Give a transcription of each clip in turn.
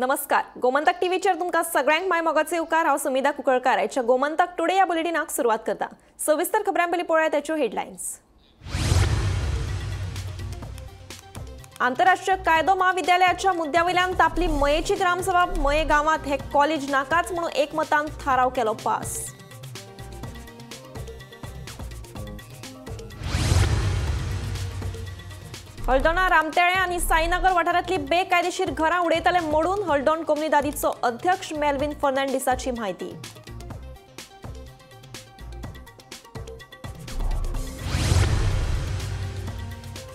नमस्कार, गोमंतक टीव्हीचेर तुमकां सगळ्यांक my मोगाचे येवकार। हांव सुमिदा कुंकळकार आयच्या गोमंतक टुडे ह्या बुलेटिनाक सुरवात करता। सविस्तर खबरां पयलीं पळोवया त्याच्यो हेडलायन्स। आंतरराष्ट्रीय कायदो महाविद्यालयाच्या मुद्द्यावयल्यान तापली मयेची ग्रामसभा। मये गांवांत हे कॉलेज नाकाच म्हणून एकमतान थाराव केलो पास। हळदोणा रामतेळे आनी साईनगर वाठारांतली बेकायदेशीर घरां उडयतले मोडून हळदोण कोमुनिदादीचो अध्यक्ष मेल्विन फर्नांडीसाची म्हायती।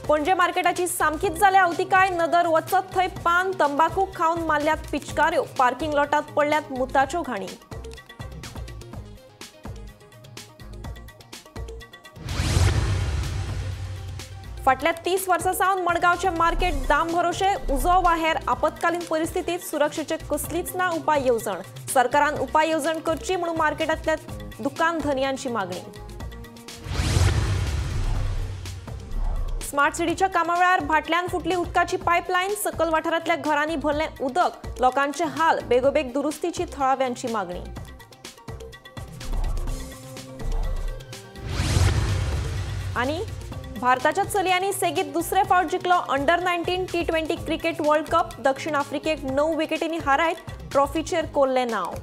पणजे मार्केटाची सामकीच जाल्या अवतिकाय, नदर वचत थंय पान तंबाखू खावन मारल्यात पिचकाऱ्यो, पार्किंग लॉटांत पडल्यात मुताच्यो घाणी। फाटल्या 30 वर्सां सावन मडगांवचे मार्केट दाम भरोशे, उजो वा हेर आपत्कालीन परिस्थितीत सुरक्षेचे कसलीच ना उपाय येवजण। सरकारान उपाय येवजण करची म्हणून मार्केटांतल्या दुकान धनयांची मागणी। स्मार्ट सिटीच्या कामावेळार भाटल्यान फुटली उदकाची पायपलायन, सकल वाठारांतल्या घरांनी भरलें उदक, लोकांचे हाल, बेगोबेग दुरुस्तीची थळाव्यांची मागणी। आनी भारताच्या चलयांनी सेगीत दुसरे फावट जिखलो under 19 T20 cricket world cup. दक्षिण आफ्रिकेक 9 विकेटींनी हारायत ट्रॉफीचेर कोल्लें नांव।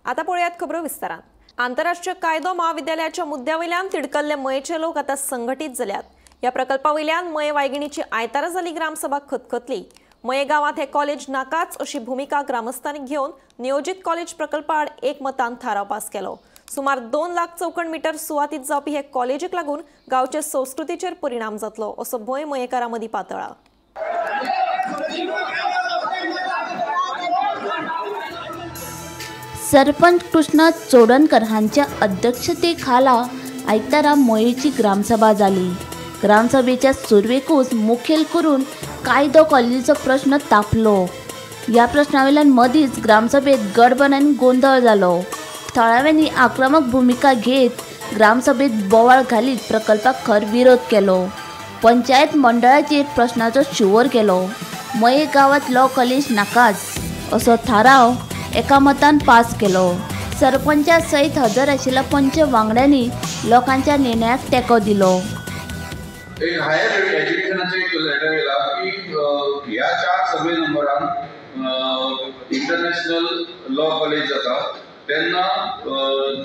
आता पळोवयात खबरो विस्तारान। आंतरराष्ट्रीय कायदो महाविद्यालयाच्या मुद्द्यावयल्यान तिडकल्ले मयेचे लोक आता संघटीत जाल्यात। ह्या प्रकल्पावयल्यान मये वायगिणीची आयतारा जाली ग्रामसभा खतखतली। मये गांवांत हे कॉलेज नाकाच अशी भूमिका ग्रामस्थांनी घेवन नियोजित कॉलेज प्रकल्पाआड एकमतान थाराव पास केलो। सुमार 2 लाख चौखण मीटर सुवातीत जावपी हे कॉलेजीक लागून गांवचे संस्कृतीचेर परिणाम जातलो असो भंय मयेकारां मदीं पातळा। सरपंच कृष्णा चोडणकर हांच्या अध्यक्षतेखाला आयतारा मयेची ग्रामसभा जाली। ग्रामसभेच्या सुरवेकूच मुखेल करून कायदो कॉलेजीचो प्रश्न तापलो। ह्या प्रश्नावेल्यान मदींच ग्रामसभेत गडबड आनी गोंदळ जालो। थळाव्यांनी आक्रमक भूमिका घेत ग्रामसभेत बोवाळ घालीत प्रकल्पाक खर विरोध केलो। पंचायत मंडळाचेर प्रश्नाचो शिंवर केलो। मये गांवांत लॉ कॉलेज नाकाच असो थाराव एकामतान पास केलो। सरपंचा सयत हजर आशिल्ल्या पंच वांगड्यांनी लोकांच्या निर्णयाक तेंको दिलो। एक हायर एज्युकेशनाचें एक लेटर येयला की ह्या 4 सर्वे नंबरान इंटरनॅशनल लॉ कॉलेज जाता तेन्ना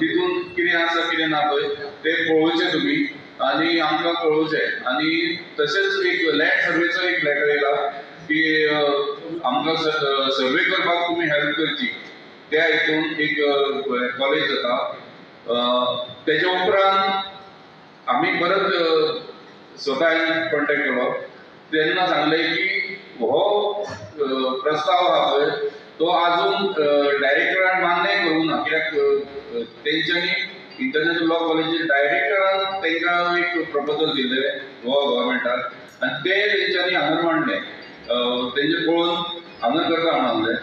तितून कितें आसा कितें ना पळय तें पळोवचें तुमी आनी आमकां कळोवचें। आनी तशेंच एक लँड सर्वेचो एक लेटर येयला की आमकां सर्वे करपाक तुमी हेल्प करची, त्या हितून एक कॉलेज जाता। तेच्या उपरांत आमी परत स्वता कॉन्टेक्ट केलो तेन्ना सांगलें की हो प्रस्ताव आहा पळय तो आजून डायरेक्टरान मान्य करूंक ना, कित्याक तेंच्यांनी इंटरनॅशनल लॉ कॉलेजीचे डायरेक्टरान तांकां एक प्रपोजल दिल्लें गोवा गव्हर्मेंटाक आनी ते तेंच्यांनी हांगा मांडलें, तेंचें पळोवन हांगा करता म्हणलें।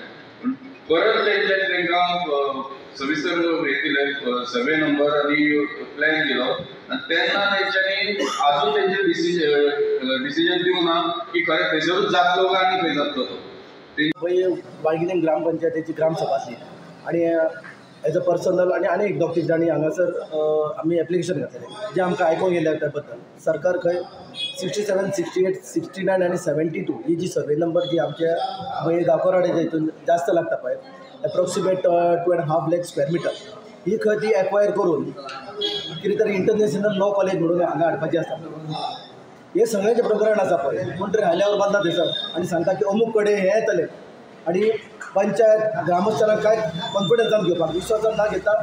परत तेंच्यांनी तांकां सविस्तर हें दिलें, सर्वे नंबर आनी प्लॅन दिलो आनी तेन्ना तेंच्यांनी आजून तेंचें डिसिजन दिवंक ना की खरें थंयसरूच जातलो काय आनी खंय जातलो तो। पळय वायगिणी ग्रामपंचायतीची ग्रामसभा आसली आनी एज अ पर्सनल आनी आनी एक 2-3 जांणी हांगासर आमी एप्लिकेशन घातलेलें जें आमकां आयकोंक येयल्या त्या बद्दल। सरकार खंय 67, 68, 69 आनी 72 ही जी सर्वे नंबर जी आमच्या मये गांवकारवाड्याच्या हितून जास्त लागता पळय एप्रोक्सिमेट 2.5 लाख स्क्वेअर मिटर ही खंय ती एक्वायर करून कितें तरी इंटरनॅशनल लॉ कॉलेज म्हणून हांगा हाडपाची आसा। हें सगळें जें प्रकरण आसा पळय कोण तरी हायल्यावर बांदला थंयसर आनी सांगता की अमूक कडेन हें येतलें आनी पंचायत ग्रामस्थांक कांय कॉन्फिडन्सान घेवपाक विश्वासान ना घेता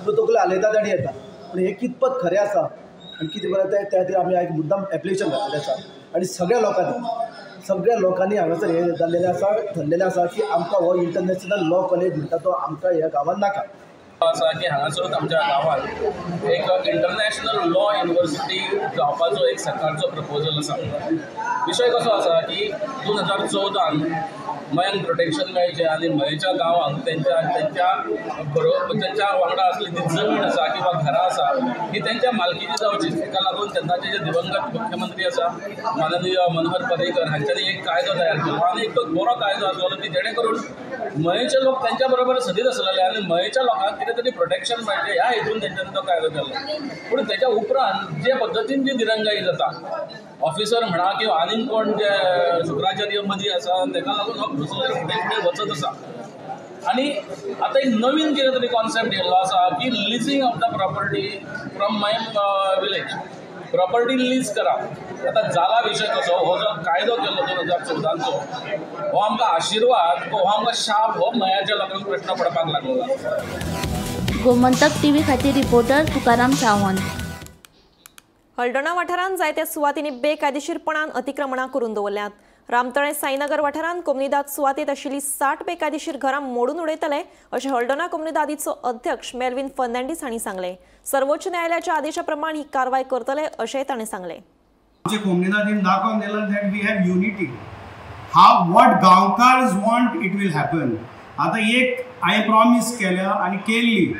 तो तकली हालयतात आनी येता। पूण हें कितपत खरें आसा आनी कितें बरें तें त्या खातीर आमी आयज मुद्दाम एप्लिकेशन घातलेलें आसा आनी सगळ्या लोकांनी हांगासर हें जाल्लेलें आसा, ठरलेलें आसा की आमकां हो इंटरनॅशनल लॉ कॉलेज म्हणटा तो आमकां ह्या गांवांत नाका। आसा की हांगासरूच आमच्या गांवांत एक इंटरनॅशनल लॉ युनिवर्सिटी जावपाचो एक सरकारचो प्रपोजल आसा. विशय कसो आसा की 2014 मयांक प्रोटेक्शन मेळचें आनी मयेच्या गांवांक तेंच्या तेंच्या बरोबर तेंच्या वांगडा आसली ती जमीन आसा किंवा घरां आसा ही तेंच्या मालकीची जावची. ताका लागून तेन्नाचे जे दिवंगत मुख्यमंत्री आसा माननीय मनोहर पर्रीकर हांच्यांनी एक कायदो तयार केलो आनी एक तो बरो कायदो आसलो की जेणे करून मयेचे लोक तेंच्या बरोबर सदींच आसलेले आनी मयेच्या लोकांक कितें तरी प्रोटेक्शन मेळचें ह्या हेतून तेंच्यांनी तो कायदो केलो. पूण तेच्या उपरांत जे पद्दतीन जी दिरंगाई जाता, ऑफिसर म्हणा किंवा आनीक कोण जे शुक्राचार्य मदीं आसा ताका लागून हो प्रोसिजर फुडें फुडें वचत आसा. आनी आतां एक नवीन कितें तरी कॉन्सेप्ट येयल्लो आसा की leasing of the property from Mayem village, property lease करा. आतां जाला विशय कसो, हो जो कायदो केल्लो 2014चो हो आमकां आशिर्वाद, हो आमकां शाप, हो मयाच्या लोकांक प्रश्न पडपाक लागलो. गोमंतक टीव्ही खातीर रिपोर्टर तुकाराम सावंत. हळदोणा वाठारांत जायत्या सुवातींनी बेकायदेशीरपणान अतिक्रमणां करून दवरल्यात. रामतळे साईनगर वाठारांत कोमुनिदाद सुवातेत आशिल्ली 60 बेकायदेशीर घरां मोडून उडयतले अशें हळदोणा कोमुनिदादीचो अध्यक्ष मेल्विन फर्नांडीस हांणी सांगलें. सर्वोच्च न्यायालयाच्या आदेशा प्रमाण ही कारवाय करतले अशेंय ताणें सांगलें. आमचे कोमुनिदादीन दाखोवन दिलां that we have unity. How what Gaonkars want it will happen. आतां एक हांवें प्रॉमीस केल्या आनी केल्ली,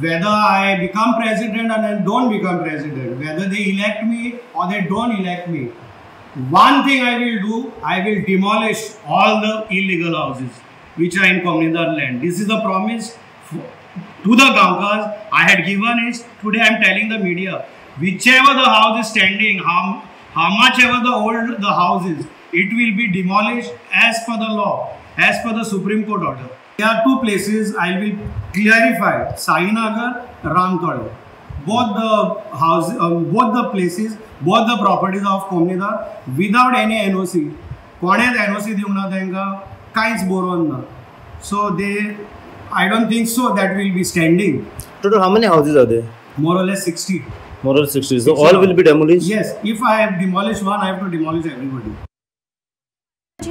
whether I become president and I don't become president, whether they elect me or they don't elect me, one thing I will do, I will demolish all the illegal houses which are in Comunidad land. This is a promise to the Gaonkars I had given it. Today I am telling the media, whichever the house is standing, how much ever the old the house is, it will be demolished as per the law, as per the Supreme Court order. There are two places I will clarify, Sainagar, Ramtole. Both the house, both the places, both the properties of Comunidad without any NOC. कोणेच NOC दिवंक ना तांकां, कांयच बरोवन ना. So they, I don't think so that will be standing. Total how many houses are there? More or less 60. More or less 60. So all will be demolished? Yes. If I have demolished one, I have to demolish everybody.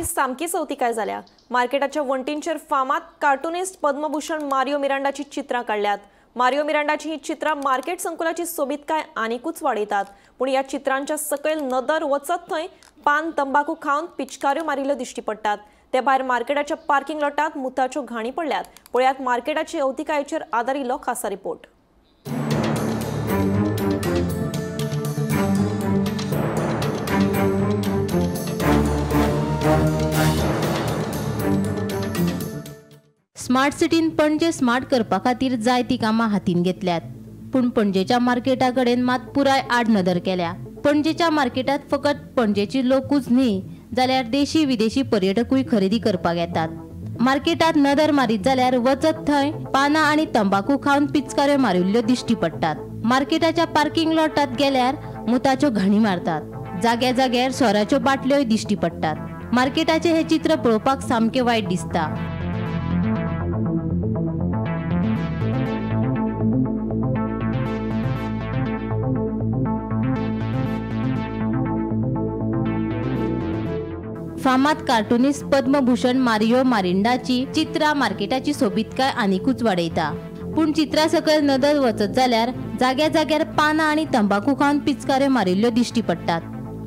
सामकी चवतिकाय जाल्या. मार्केटाच्या वण्टींचेर फामाद cartoonist Padma Bhushan Mario मिरांडाची चित्रां काडल्यात. मारियो मिरांडाची ही चित्रां market संकुलाची सोबीतकाय आनिकूच वाडयतात. पूण ह्या चित्रांच्या सकयल नदर वचत थंय पान तंबाखू खावन पिचकाऱ्यो मारिल्ल्यो दिश्टी पडटात. ते भायर मार्केटाच्या पार्किंग लॉटांत मुताच्यो घाणी पडल्यात. पळयात मार्केटाची अवतिकायेचेर आदारिल्लो खासा रिपोर्ट. स्मार्ट सिटीन पणजे स्मार्ट करपा खातीर जायतीं कामां हातीन घेतल्यात, पूण पणजेच्या मार्केटा कडेन मात पुराय आडनदर केल्या. पणजेच्या मार्केटांत फकत पणजेची लोकूच न्ही जाल्यार देशी विदेशी पर्यटकूय खरेदी करपाक येतात. मार्केटांत नदर मारीत जाल्यार वचत थंय पानां आनी तंबाखू खावन पिचकाऱ्यो मारिल्ल्यो दिश्टी पडटात. मार्केटाच्या पार्किंग लॉटांत गेल्यार मुताच्यो घाणी मारतात. जाग्या जाग्यार सोऱ्याच्यो बाटल्योय दिश्टी पडटात. मार्केटाचें हें चित्र पळोवपाक सामकें वायट दिसता. फामाद कार्टुनिस्ट पद्मभूषण मारियो मारिंडाची चित्रां मार्केटाची सोबीतकाय आनिकूच वाडयता. पूण चित्रां सकयल नदर वचत जाल्यार जाग्या जाग्यार पानां आनी तंबाखू खावन पिचकाऱ्यो मारिल्ल्यो दिश्टी पडटात.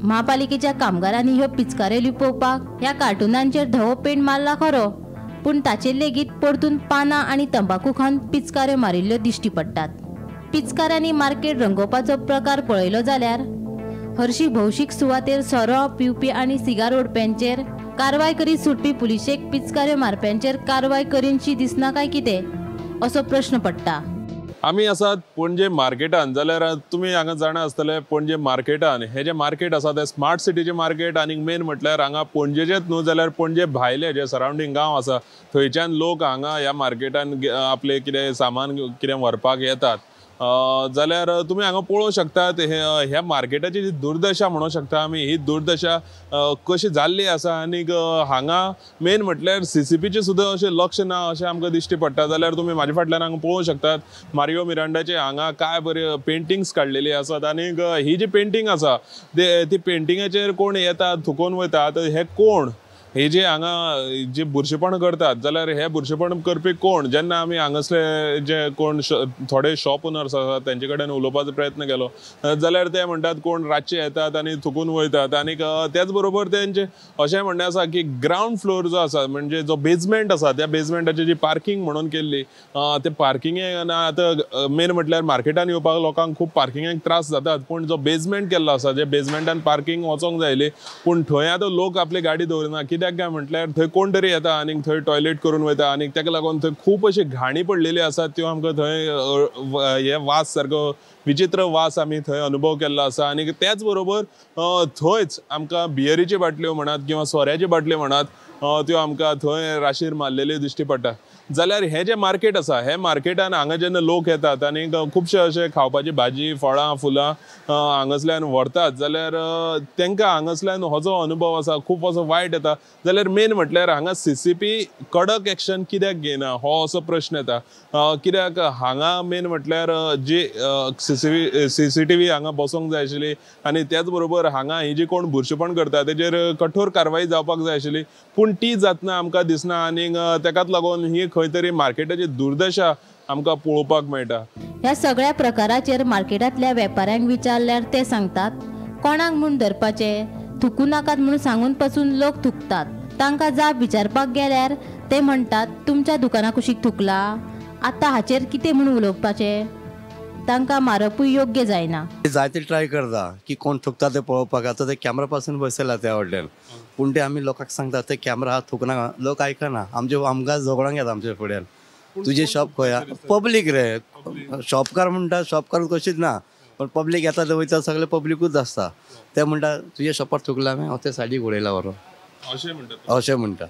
म्हापालिकेच्या कामगारांनी ह्यो पिचकाऱ्यो लिपोवपाक ह्या कार्टुनांचेर धवो पेंट मारला खरो, पूण ताचेर लेगीत परतून पानां आनी तंबाखू खावन पिचकाऱ्यो मारिल्ल्यो दिश्टी पडटात. पिचकाऱ्यांनी मार्केट रंगोवपाचो प्रकार पळयलो जाल्यार हरशी भौशीक सुवातेर सोरो पिवपी आनी सिगार ओडप्यांचेर कारवाय करीत सुटपी पुलिशेक पिचकाऱ्यो मारप्यांचेर कारवाय करीनशी दिसना काय कितें असो प्रश्न पडटा. आमी आसात पणजे मार्केटान, जाल्यार तुमी हांगा जाणा आसतले पणजे मार्केटान हे जे मार्केट आसा ते स्मार्ट सिटीचे मार्केट आनी मेन म्हटल्यार हांगा पणजेचेच न्हू जाल्यार पणजे भायले जे सरावंडींग गांव आसा थंयच्यान लोक हांगा ह्या मार्केटान आपले कितें सामान कितें व्हरपाक येतात. जाल्यार तुमी हांगा पळोवंक शकतात ह्या मार्केटाची जी दुर्दशा म्हणूंक शकता आमी, ही दुर्दशा कशी जाल्ली आसा आनीक हांगा मेन म्हटल्यार सीसीपीचें सुद्दां अशें लक्ष ना अशें आमकां दिश्टी पडटा. जाल्यार तुमी म्हाजे फाटल्यान हांगा पळोवंक शकतात मारियो मिरांडाचे हांगा काय बरे पेंटिंग्स काडलेली आसात आनीक ही जी पेंटींग आसा ती पेंटिंगाचेर कोण येता थुकोवन वयता. हे कोण हे जे हांगा जे बुरशेपण करतात जाल्यार हे बुरशेपण करपी कोण, जेन्ना आमी हांगासले जे कोण थोडे शॉप ओनर्स आसात तेंचे कडेन उलोवपाचो प्रयत्न केलो जाल्यार ते म्हणटात कोण रातचे येतात आनी थुकून वयतात. आनीक त्याच बरोबर तेंचे अशें म्हणणें आसा की ग्रावंड फ्लोर जो आसा म्हणजे जो बेजमेंट आसा त्या बेजमेंटाची जी पार्किंग म्हणून केल्ली ते पार्किंगेक आतां मेन म्हटल्यार मार्केटान येवपाक लोकांक खूब पार्किंगेक त्रास जातात, पूण जो बेजमेंट केल्लो आसा जे बेजमेंटान पार्किंग वचोंक जाय आयली पूण थंय आतां लोक आपली गाडी दवरिना. कित्याक काय म्हटल्यार थंय कोण तरी येता आनी थंय टॉयलेट करून वयता आनी ताका लागून थंय खूब अशी घाणी पडलेली आसा, त्यो आमकां थंय हे वास सारको विचित्र वास आमी थंय अनुभव केल्लो आसा. आनी त्याच बरोबर थंयच आमकां बियरीच्यो बाटल्यो म्हणात किंवा सोऱ्याच्यो बाटल्यो म्हणात त्यो आमकां थंय राशीर मारलेल्यो दिश्टी पडटा. जाल्यार हें जें मार्केट आसा हे मार्केटान हांगा जेन्ना लोक येतात आनी खुबशे अशे खावपाची भाजी फळां फुलां हांगासल्यान व्हरतात जाल्यार तांकां हांगासल्यान हो जो अनुभव आसा खूब असो वायट येता. जाल्यार मेन म्हटल्यार हांगा CCP कडक एक्शन कित्याक घेयना हो असो प्रश्न येता. कित्याक हांगा मेन म्हटल्यार जी CCTV हांगा बसोंक जाय आशिल्ली आनी त्याच बरोबर हांगा ही जी कोण बुरशेपण करता तेजेर कठोर कारवाई जावपाक जाय आशिल्ली, पूण ती जातना आमकां दिसना आनी ताकाच लागून ही खंय तरी मार्केटाची दुर्दशा आमकां पळोवपाक मेळटा. ह्या सगळ्या प्रकाराचेर मार्केटांतल्या वेपाऱ्यांक विचारल्यार ते सांगतात कोणाक म्हूण धरपाचें, थुकू नाकात म्हूण सांगून पसून लोक थुकतात. तांकां जाप विचारपाक गेल्यार ते म्हणटात तुमच्या दुकाना कुशीक थुकला, आतां हाचेर कितें म्हूण उलोवपाचें, तांकां मारपूय योग्य जायना. जायते ट्राय करता की कोण थुकता ते पळोवपाक, आतां ते कॅमेरा पासून बसयला त्या वटेन, पूण ते आमी लोकांक सांगता ते कॅमेरा आहा थुकना, लोक आयकना, आमचे आमकां झगडोंक येता आमचे फुड्यान. तुजें शॉप खंय आहा, पब्लीक रे, शॉपकार म्हणटा शॉपकार कशीच ना, पण पब्लीक येता ते वयता सगळे पब्लिकूच आसता. ते म्हणटा तुज्या शॉपार थुकला हांवें, हांव ते सायडीक उडयला व्हरोन, अशें म्हणटा.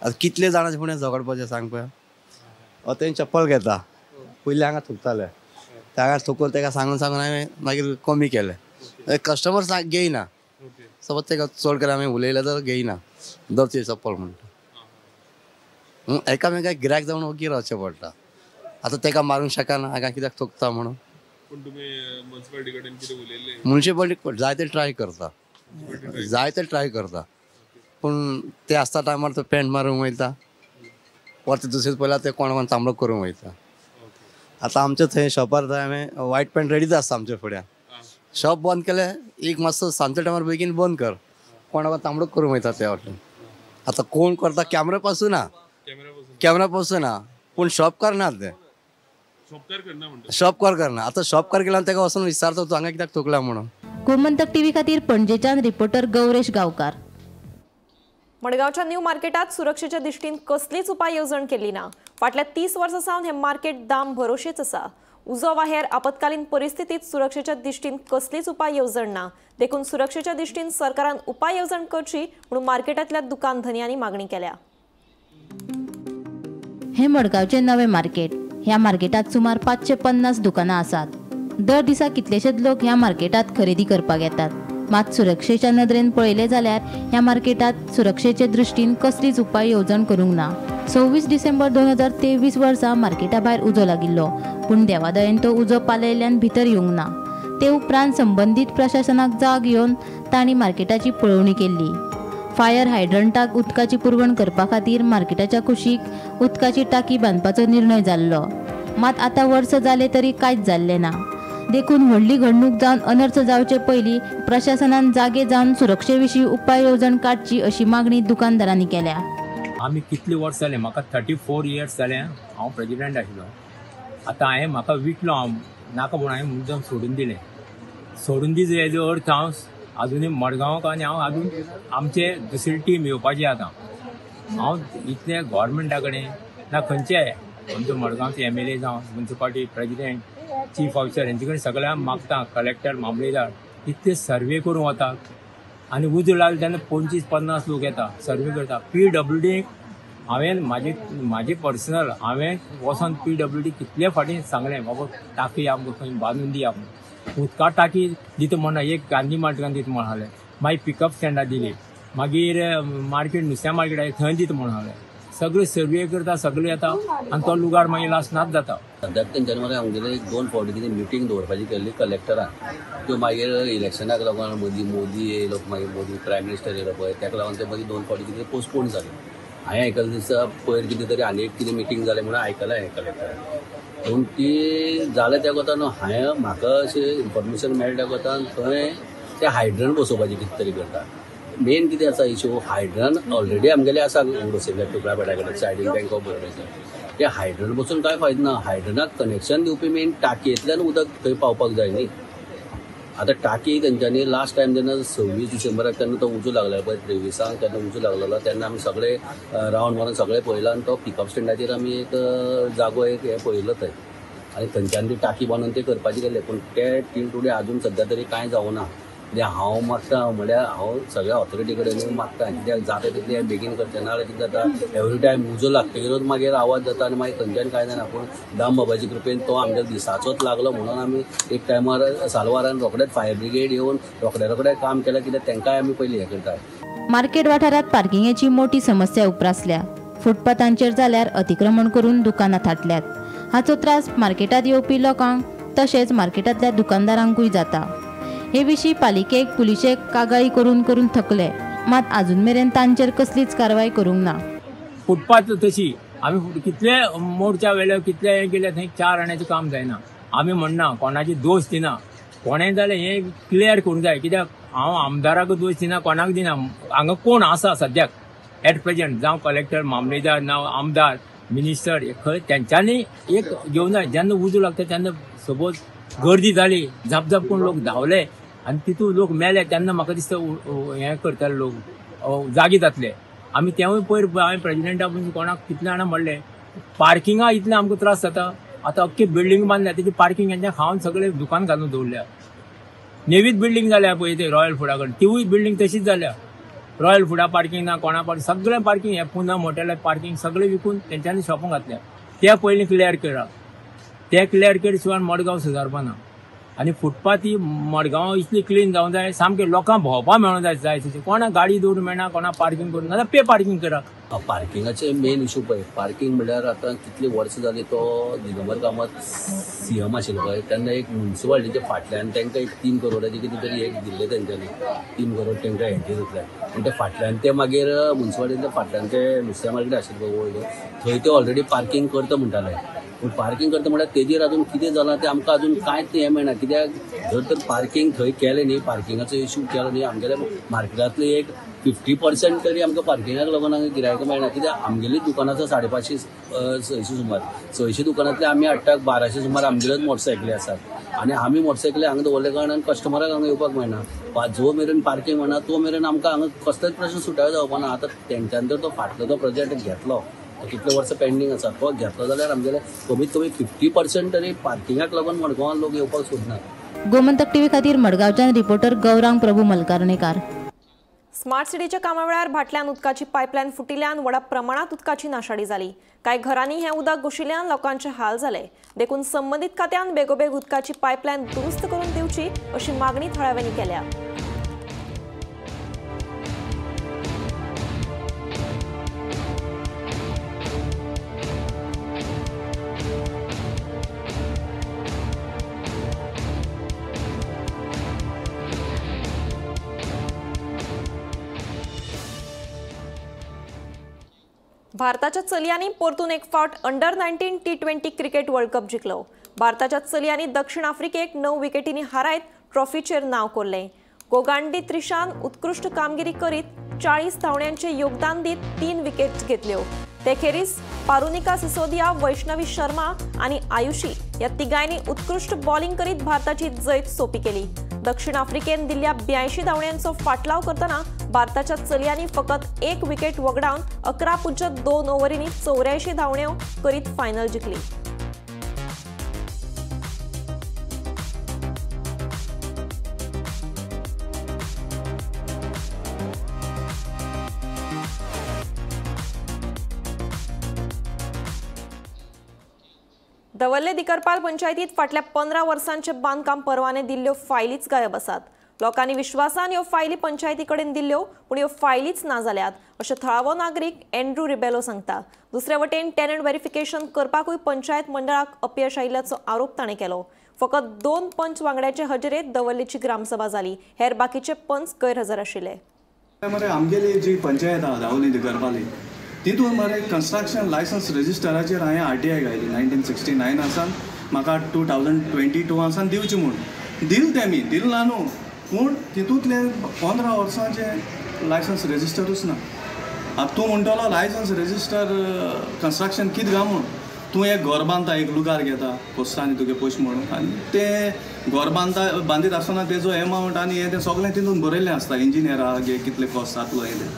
आतां कितले जाणांचे फुडें झगडपाचें सांग पळय. हांव तें चप्पल घेता, पयलीं हांगा थुकताले, ताका थुकून ताका सांगून सांगून हांवें मागीर कमी केलें. कस्टमर घेयना, सपोज ताका चड करून आमी उलयलें जाल्यार घेयना, दर तुजें चप्पल म्हणटा. एकामेकाक गिरायक जावन ओगी रावचें पडटा. आतां ताका मारूंक शकना हांगा कित्याक थुकता म्हणून. मुन्सिपालिटी जायते ट्राय करता, जायते ट्राय करता, पूण ते आसता टायमार तो पेंट मारूंक वयता, परते दुसरें पयला ते कोण कोण तांबडो करूंक वयता. आतां आमच्या थंय शॉपार थंय हांवें वायट पेंट रेडीच आसता आमच्या फुड्यान. शॉप बंद केलें एक मातसो सांजच्या टायमार बेगीन बंद कर, कोण तांबडो करूंक वयता त्या वाटेन. आतां कोण करता कॅमेरा पासून ना, कॅमेरा पासून ना, पूण शॉपकार ना, ते शॉपकार करना. आतां शॉपकार गेल्यार ताका वचून विचारता तूं हांगा कित्याक थुकला म्हणून. गोमंतक टीव्ही खातीर पणजेच्यान रिपोर्टर गौरेश गांवकार. मडगांवच्या न्यू मार्केटात सुरक्षेच्या दृष्टीन कसलीच उपाय येवजण केली ना. फाटल्या 30 वर्सां सावन हे मार्केट दाम भरोशेच आसा. उजो वा हेर आपत्कालीन परिस्थितीत सुरक्षेच्या दृष्टीन कसलीच उपाय येवजण ना, देखून सुरक्षेच्या दृष्टीन सरकारान उपाय येवजण करची म्हणून मार्केटांतल्या दुकान धनयांनी मागणी केल्या. हे मडगांवचे नवे मार्केट. ह्या मार्केटात सुमार 550 दुकानां आसात. दर दिसा कितलेशेच लोक ह्या मार्केटात खरेदी करपाक येतात. मात सुरक्षेच्या नदरेन पळयलें जाल्यार ह्या मार्केटात सुरक्षेचे दृष्टीन कसलीच उपाय येवजण करूंक ना. 26 डिसेंबर 2023 वर्सा मार्केटा भायर उजो लागिल्लो, पूण देवादयेन तो उजो पालयल्ल्यान भितर येवंक ना. ते उपरांत संबंदीत प्रशासनाक जाग येवन तांणी मार्केटाची पळोवणी केल्ली. फायर हायड्रंटाक उदकाची पुरवण करपा खातीर मार्केटाच्या कुशीक उदकाची टाकी बांदपाचो निर्णय जाल्लो. मात आतां वर्स जालें तरी कांयच जाल्लें ना. देखून व्हडली घडणूक जावन अनर्थ जावचे पयलीं प्रशासनान जागे जावन सुरक्षे विशीं उपाय येवजण काडची अशी मागणी दुकानदारांनी केल्या. आमी कितले वर्स जाले, म्हाका 34 इयर्स जाले हांव प्रेजिडेंट आशिल्लो. आतां हांवें म्हाका विकलो, हांव नाका म्हणून हांवें मुद्दम सोडून दिलें. सोडून दिलें हेजो अर्थ हांव आजुनूय मडगांवाक आनी हांव आजून आमचे दुसरी टीम येवपाची. आतां हांव इतले गव्हर्मेंटा कडेन ना खंयचे आमचो मडगांवचे MLA जावं म्युनिसिपालिटी प्रेजिडेंट चीफ ऑफिसर हेंचे कडेन सगळ्यांक मागता, कलेक्टर मामलेदार इतले सर्वे करूंक वता आनी उजो लागलो तेन्ना 25-50 लोक येता सर्वे करता. PWD हांवें म्हाजे पर्सनल हांवें वचोन PWD कितले फाटीं सांगलें बाबा टाकी आमकां खंय बांदून दिया म्हणून. उदका टाकी दिता म्हणून एक गांधी मार्केटान दिता म्हणून हालें, मागीर पिकअप स्टँडार दिली, मागीर मार्केट नुस्त्या मार्केट थंय दिता म्हणून हालें. सगळे सर्वे करता सगळे येता आनी तो लुगार मागीर लास्ट नाच जाता. सद्याक तेंच्यानी मरे आमगेले एक 2 फावटी कितें मिटींग दवरपाची केल्ली कलेक्टरान, त्यो मागीर इलेक्शनाक लागून मदीं मोदी येयलो, मागीर मोदी प्रायम मिनिस्टर येयलो पळय, ताका लागून ते मदीं 2 फावटी कितें पोस्टपोन जालें. हांवें आयकलें दिसा पयर कितें तरी आनी एक कितें मिटींग जालें म्हणून आयकलां हांवें कलेक्टरान, पूण ती जालें त्या कोतान हांवें म्हाका अशें इन्फॉर्मेशन मेळ्ळें त्या कोतान थंय ते हायड्रन बसोवपाचें कितें तरी करता. मेन कितें आसा इशू, हायड्रन ऑलरेडी आमगेले आसा बसयल्ले टुकडापेडा कडेन सायडीन बँक ऑफ बरोडाच्या, ते हायड्रन बसून कांय फायदो ना. हायड्रनाक कनेक्शन दिवपी मेन टाकयेंतल्यान उदक थंय पावपाक जाय न्ही. आतां टाकी तेंच्यांनी लास्ट टायम जेन्ना 26 डिसेंबराक तेन्ना तो उजो लागलो पळय, 23 तेन्ना उजो लागलेलो, तेन्ना आमी सगळे रावंड मारून सगळे पळयला आनी तो पिकअप स्टँडाचेर आमी एक जागो एक हें पळयलो थंय, आनी थंयच्यान ती टाकी बांदून ते करपाचें केलें, पूण ते टील टुडे आजून सद्या तरी कांय जावना. कित्याक हांव मागता म्हळ्यार हांव सगळ्या ऑथॉरिटी कडेन मागता, कित्याक जाता तितलें बेगीन करचें ना जाल्यार कितें जाता एवरी टायम उजो लागतकीरूच मागीर आवाज जाता आनी मागीर खंयच्यान कांय जायना. पूण दाम बाबाचे कृपेन तो आमच्या दिसाचोच लागलो म्हणून आमी एक टायमार सालवारान रोखडेच फायर ब्रिगेड येवन रोखडे रोखडे काम केलें, कित्याक तांकांय आमी पयलीं हें करता. मार्केट वाठारांत पार्किंगेची मोठी समस्या उप्रासल्या. फुटपाथांचेर जाल्यार अतिक्रमण करून दुकानां थाटल्यात. हाचो त्रास मार्केटांत येवपी लोकांक तशेंच मार्केटांतल्या दुकानदारांकूय जाता. हे विशीं पालिकेक पुलिशेक कागाळी करून करून थकले, मात अजून मेरेन तांचेर कसलीच कारवाय करूंक ना. फुटपाथ तशी आमी कितले मोर्चा वेले कितले हें केलें थंय 4 आण्याचें काम जायना. आमी म्हणना कोणाची दोश दिना, कोणें जाल्यार हें क्लियर करूंक जाय, कित्याक हांव आमदाराक दोश दिना, कोणाक दिना. हांगा कोण आसा सद्याक एट प्रेजंट, जावं कलेक्टर, मामलेदार, ना आमदार, मिनिस्टर, खंय तेंच्यांनी एक घेवन जाय. जेन्ना उजो लागता तेन्ना सपोज गर्दी जाली, झापझाप करून लोक धांवले आनी तितून लोक मेले, तेन्ना म्हाका दिसता हें करतले लोक जागे जातले. आमी तेवूय पयर हांवें प्रेजिडेंटा पसून कोणाक कितले जाणां म्हणलें, पार्किंगा इतलें आमकां त्रास जाता. आतां अख्खी बिल्डींग बांदल्या तेजी पार्किंग हेंच्या खावन सगळे दुकान घालून दवरल्या. नेवीच बिल्डींग जाल्या पळय ते रॉयल फुडा कडेन, तिवूय बिल्डींग तशीच जाल्या. रॉयल फुडा पार्किंग ना, कोणा पार्किंग, सगळें पार्किंग, हे पुनम हॉटेलाक पार्किंग सगळें विकून तेंच्यांनी शॉपां घातल्या. ते पयलीं क्लियर करा, ते क्लियर केले शिवाय मडगांव सुदारपा ना. आनी फुटपाथ ही मडगांव इतली क्लीन जावंक जाय, सामकें लोकांक भोंवपाक मेळोंक जाय जाय तशें. कोणाक गाडी दवरूंक मेळना, कोणाक पार्किंग करूंक ना, पे पार्किंग करा. पार्किंगाचे मेन इशू पळय, पार्किंग म्हणल्यार आतां कितलीं वर्सां जालीं तो दिगंबर कामत सीएम आशिल्लो पळय तेन्ना एक मुन्सिपालिटीच्या फाटल्यान तांकां एक 3 करोडाची कितें तरी एक दिल्लें तेंच्यांनी, 3 करोड तांकां हेंचेर दितले. आनी ते फाटल्यान ते मागीर मुन्सिपालिटीच्या फाटल्यान ते नुस्त्या मार्केट आशिल्लें पळय ओल्ड, थंय ते ऑलरेडी पार्किंग करता म्हणटाले. पूण पार्किंग करता म्हणल्यार तेजेर अजून कितें जालां तें आमकां अजून कांयच हें मेळना. कित्याक जर तर पार्किंग थंय केलें न्ही, पार्किंगाचो इशू केलो न्ही, आमगेल्या मार्केटांतले एक 50% तरी आमकां पार्किंगाक लागून हांगा गिरायकां मेळना. कित्याक आमगेली दुकानां आसा 550 600 सुमार, 600 दुकानांतले आमी हाडटा 1200 सुमार आमगेल्योच मोटरसायकली आसात. आनी आमी मोटरसायकली हांगा दवरल्या कारणान कस्टमराक हांगा येवपाक मेळना. जो मेरेन पार्किंग मेळना तो मेरेन आमकां हांगा कसलोच प्रश्न सुटावे जावपा ना. आतां तेंच्यान जर तो फाटलो तो प्रोजेक्ट घेतलो, कितले वर्सां पेंडींग आसा तो घेतलो जाल्यार आमगेले कमीत कमी 50% तरी पार्किंगाक लागून मडगांवान लोक येवपाक सोदना. गोमंतक टीव्ही खातीर मडगांवच्यान रिपोर्टर गौरांग प्रभू मलकारणेकार. स्मार्ट सिटीच्या कामा वेळार भाटल्यान उदकाची पायपलायन फुटिल्ल्यान व्हडा प्रमाणात उदकाची नाशाडी जाली. कांय घरांनी हें उदक घुशिल्ल्यान लोकांचे हाल जाले. देखून संबंदीत खात्यान बेगोबेग उदकाची पायपलायन दुरुस्त करून दिवची अशी मागणी थळाव्यांनी केल्या. भारताच्या चलयांनी परतून एक फावट under 19 T20 cricket world cup जिखलो. भारताच्या चलयांनी दक्षिण आफ्रिकेक 9 विकेटींनी हारायत ट्रॉफीचेर नांव कोरलें. गोगांडी त्रिशान उत्कृश्ट कामगिरी करीत 40 धांवड्यांचे योगदान दीत 3 विकेट घेतल्यो. ते खेरीज पारुनिका सिसोदिया, वैष्णवी शर्मा आनी आयुषी ह्या तिगांनी उत्कृश्ट बॉलिंग करीत भारताची जैत सोपी केली. दक्षिण आफ्रिकेन दिल्ल्या 82 धांवड्यांचो फाटलाव करतना भारताच्या चलयांनी फकत 1 विकेट वगडावन 11.2 ओव्हरींनी 84 धांवड्यो करीत फायनल जिखली. दवल्ले दिकरपाल पंचायतीत फाटल्या 15 वर्सांचे बांदकाम परवाने दिल्ल्यो फायलीच गायब आसात. लोकांनी विश्वासान ह्यो फायली पंचायती कडेन दिल्ल्यो, पूण ह्यो फायलीच ना जाल्यात अशें थळावो नागरीक एंड्रू रिबेलो सांगता. दुसरे वटेन टेनंट व्हेरिफिकेशन करपाकूय पंचायत मंडळाक अपयश आयिल्ल्याचो आरोप ताणें केलो. फकत 2 पंच वांगड्याचे हजेरेंत दवर्लेची ग्रामसभा जाली, हेर बाकीचे पंच गैरहजर आशिल्ले. मरे आमगेली जी पंचायत आहा दावली दिगरपाली तितून मरे कन्स्ट्रक्शन लायसन्स रजिस्टराचेर हांवें RTI घायली 1969 आसान म्हाका 2022 आसान दिवची म्हूण दिल तेमी दिल ना न्हू, पूण तितूंतले 15 वर्सांचे लायसन्स रजिस्टरूच ना. आतां तूं म्हणटलो लायसन्स रजिस्टर कन्स्ट्रक्शन कितें गा म्हूण, तूं एक घर बांदता एक लुगार घेता पोस्टांनी तुगे पयशे म्हणून आनी तें घर बांदता बांदीत आसतना तेजो एमावंट आनी हें तें सगळें तितून बरयल्लें आसता, इंजिनियरा गे कितले कॉस्ट जातलो हें तें.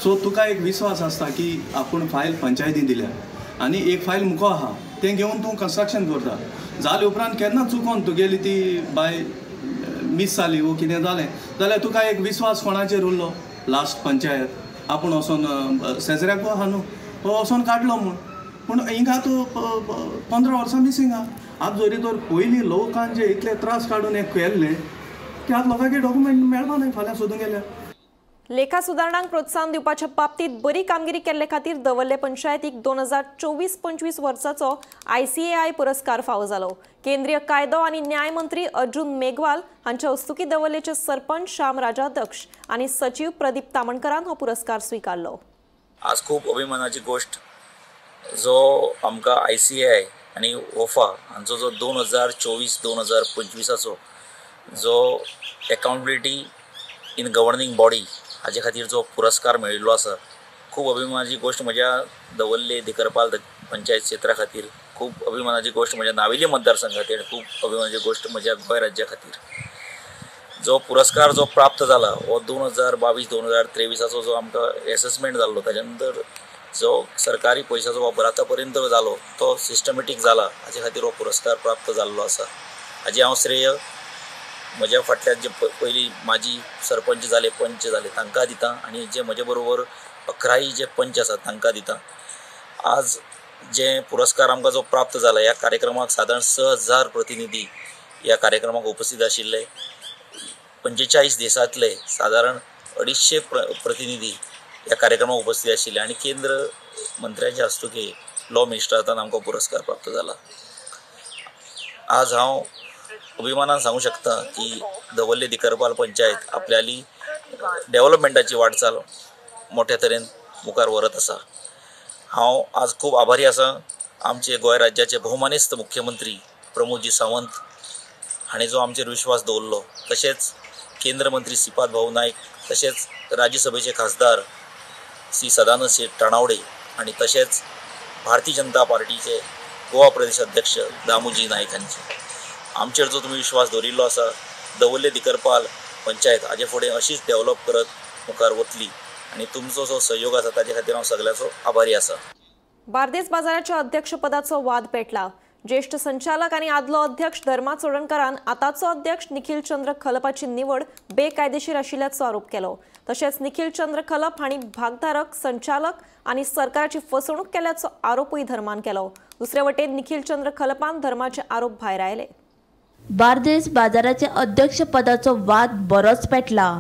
सो तुका एक विस्वास आसता की आपूण फायल पंचायती दिल्या आनी एक फायल मुखो आहा तें घेवन तूं कन्स्ट्रक्शन करता. जाले उपरांत केन्ना चुकोन तुगेली ती बाय मीस जाली वो कितें जालें जाल्यार तुका एक विस्वास कोणाचेर उरलो लास्ट पंचायत आपूण वचोन शेजऱ्याकू आहा न्हू तो वचोन काडलो म्हूण, पूण हिंगा तूं 15 वर्सां मिसींग आहा. आतां जरी तर पयलीं लोकांचे इतले त्रास काडून एक केल्लें की आतां लोकांक डॉक्युमेंट मेळपा न्हय फाल्यां सोदूंक गेल्यार. लेखा सुदारणांक प्रोत्साहन दिवपाच्या बाबतीत बरी कामगिरी केल्ले खातीर दवर्ले पंचायतीक 2024-25 वर्साचो ICAI पुरस्कार फावो जालो. केंद्रीय कायदो आनी न्याय मंत्री अर्जुन मेघवाल हांच्या हस्तुकीं दवर्लेचे सरपंच श्याम राजाध्यक्ष आनी सचिव प्रदीप तामणकरान हो पुरस्कार स्वीकारलो. आज खूब अभिमानाची गोष्ट जो आमकां ICAI आनी ओफा हांचो जो 2024-2025 जो एकाउंटेबिलिटी इन गव्हर्निंग बॉडी हाजे खातीर जो पुरस्कार मेळिल्लो आसा, खूब अभिमानाची गोश्ट म्हज्या दवर्ले दिकरपाल पंचायत क्षेत्रा खातीर, खूब अभिमानाची गोश्ट म्हज्या नावेली मतदारसंघा खातीर, खूब अभिमानाची गोश्ट म्हज्या गोंय राज्या खातीर. जो पुरस्कार जो प्राप्त जाला हो 2022-2023 जो आमकां एसेसमेंट जाल्लो ताच्या नंतर जो सरकारी पयशाचो वापर आतां पर्यंत जालो तो सिस्टमॅटीक जाला हाजे खातीर हो पुरस्कार प्राप्त जाल्लो आसा. हाजें हांव श्रेय म्हज्या फाटल्यान जे पयलीं माजी सरपंच जाले पंच जाले तांकां दिता आनी जे म्हजे बरोबर 11 जे पंच आसात तांकां दिता. आज जे पुरस्कार आमकां जो प्राप्त जाला ह्या कार्यक्रमाक सादारण 6000 प्रतिनिधी ह्या कार्यक्रमाक उपस्थित आशिल्ले, 45 देशांतले सादारण 250 प्रतिनिधी ह्या कार्यक्रमाक उपस्थित आशिल्ले आनी केंद्र मंत्र्याच्या हस्तुकीं लॉ मिनिस्टरान आमकां पुरस्कार प्राप्त जाला. आज हांव अभिमानान सांगू शकता की दवर्ले दिकरपाल पंचायत आपल्याली डेव्हलपमेंटाची वाटचाल मोठ्या तरेन मुखार व्हरत आसा. हांव आज खूब आभारी आसा आमचे गोंय राज्याचे भोवमानेस्त मुख्यमंत्री प्रमोदजी सावंत हांणी जो आमचेर विश्वास दवरलो, तशेंच केंद्र मंत्री श्रीपाद भाऊ नायक, तशेंच राज्यसभेचे खासदार श्री सदानंद शेट तानावडे आनी तशेंच भारतीय जनता पार्टीचे गोवा प्रदेश अध्यक्ष दामोजी नायक हांचे आमचेर जो तुमी विश्वास दवरिल्लो आसा दवर्ले दिकरपाल पंचायत हाजे फुडें अशीच डेव्हलप करत मुखार वतली आनी तुमचो जो सहयोग आसा ताजे खातीर हांव सगळ्यांचो आभारी आसा. बार्देस बाजाराच्या अध्यक्षपदाचो वाद पेटला. ज्येष्ठ संचालक आनी आदलो अध्यक्ष धर्मा चोडणकरान आतांचो अध्यक्ष निखिल चंद्र खलपाची निवड बेकायदेशीर आशिल्ल्याचो आरोप केलो. तशेंच निखिल चंद्र खलप हांणी भागधारक संचालक आनी सरकाराची फसवणूक केल्याचो आरोपूय धर्मान केलो. दुसरे वटेन निखिल चंद्र खलपान धर्माचे आरोप भायर आयले. बार्देस बाजाराच्या अध्यक्षपदाचो वाद बरोच पेटला.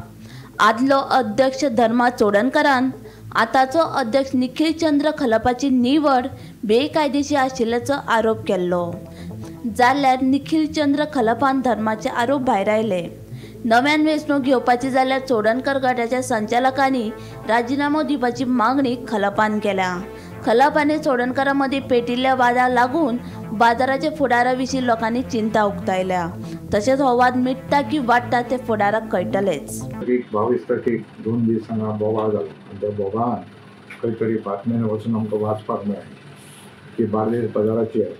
आदलो अध्यक्ष धर्मा चोडणकरान आतांचो अध्यक्ष निखिल चंद्र खलपाची निवड बेकायदेशीर आशिल्ल्याचो आरोप केल्लो, जाल्यार निखिल चंद्र खलपान धर्माचे आरोप भायर आयले. नव्यान वेंचणूक घेवपाची जाल्यार चोडणकर गटाच्या संचालकांनी राजिनामो दिवपाची मागणी खलपान केल्या. खलप आनी चोडणकरां मदीं पेटिल्ल्या वादाक लागून बाजाराच्या फुडारा विशीं लोकांनी चिंता उक्तायल्या. तशेंच हो वाद मिटता की वाडटा ते फुडाराक कळटलेच. 22 तारखेक 2 दीस हांगा बोवाळ जालो आनी त्या बोवाळान खंय तरी बातम्यांनी वचून आमकां वाचपाक मेळ्ळें की बार्देस बाजाराचेर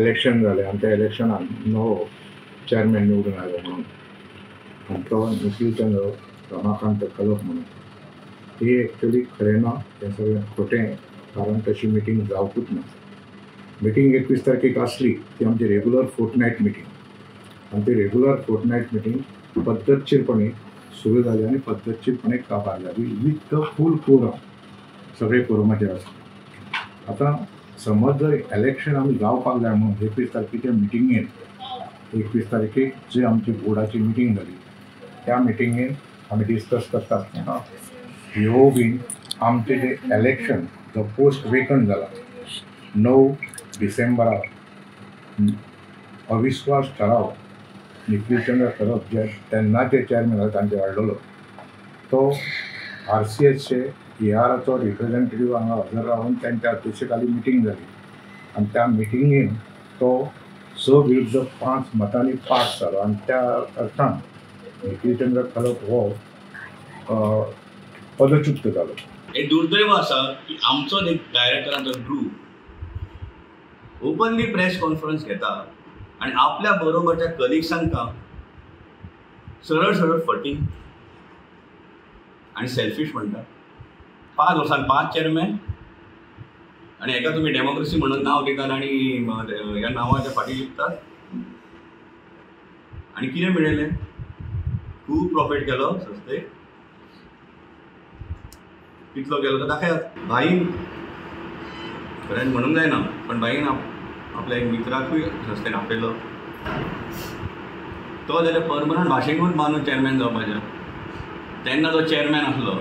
इलेक्शन जालें आनी त्या इलेक्शनान नवो चेअरमॅन निवडून आयलो म्हणून आनी तो निखिल चंद्र रमाकांत खलप म्हणून. ही एक्चुअली खरें ना, तें सगळें खोटें, कारण तशी मिटींग जावपूच ना. मिटींग 21 तारखेक आसली ती आमची रेगुलर फोर्टनायट मिटींग आनी ती रेगुलर फोर्टनायट मिटींग पद्दतशीरपणे सुरू जाली आनी पद्दतशीरपणे काबार जाली विथ the full quorum, सगळे कोरमाचेर आसले. आतां समज जर इलेक्शन आमी जावपाक जाय म्हणून 21 तारखेच्या मिटिंगेन 21 तारखेक जे आमची बोर्डाची मिटींग जाली त्या मिटिंगेन आमी डिस्कस करता आसतना ह्यो बीन आमचे जे इलेक्शन जो पोस्ट वेकंट जाला 9 डिसेंबराक अविश्वास ठराव निखिलचंद्र खरब जे तेन्नाचे चेअरमॅन आसा तांचे हाडलेलो तो आरसीएसचे ERचो रिप्रेझेंटेटिव्ह हांगा हजर रावन त्यांच्या अध्यक्षतेखाली मिटींग जाली आनी त्या मिटिंगेन तो 6 विरुद्ध 5 मतांनी पास जालो आनी त्या अर्थान निखिलचंद्र खलप हो पदच्युत जालो. एक दुर्दैव आसा की आमचो एक डायरेक्टरांचो ग्रूप ओपनली प्रेस कॉन्फरन्स घेता आनी आपल्या बरोबरच्या कलिग्सांका सरळ सरळ फटींग आनी सेल्फीश म्हणटा. 5 वर्सांत 5 चेअरमॅन आनी हेका तुमी डेमोक्रेसी म्हणून नांव दितात आनी ह्या नांवाच्या फाटीं लिपतात आनी कितें मेळयलें? खूब प्रॉफीट केलो संस्थेक, कितलो केलो तो दाखयात. भाईन खरें म्हणूंक जायना पण भाईन आपल्या एक मित्राकूय संस्थेन आपयलो, तो जाल्यार परमनंट भाशेकूच बांदून चेअरमॅन जावपाचें. तेन्ना तो चेअरमॅन आसलो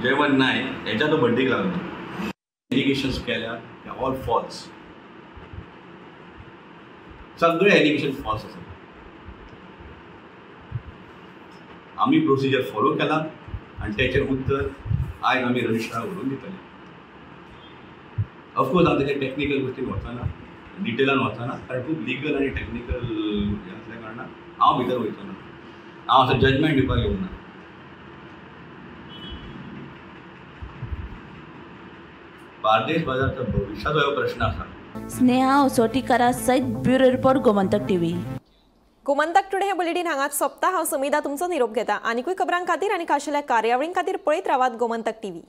जयवंत नायक, हेच्या तो बड्डीक लागलो. एलिगेशन्स केल्या ते ऑल फॉल्स, सगळे एलिगेशन फॉल्स आसा. आमी प्रोसिजर फॉलो केला आनी तेचें उत्तर आयज आमी रजिस्ट्रार व्हरून दितले. ऑफकोर्स हांव तेच्या टॅक्निकल गोश्टीन वचना, डिटेलान वचना, कारण खूब लिगल आनी टॅक्निकल हें आसल्या कारणान हांव भितर वयचो ना, हांव असो जजमेंट दिवपाक येवंक ना. बार्देस बाजारचा भविष्याचो हो प्रश्न आसा. स्नेहा असोटीकारा सहित bureau report, Gomantak TV. Gomantak today हे बुलेटीन हांगाच सोंपता. हांव समिधा तुमचो निरोप घेता. आनीकूय खबरां खातीर आनी खाशेल्या कार्यावळीं खातीर पळयत रावात गोमंतक टीव्ही.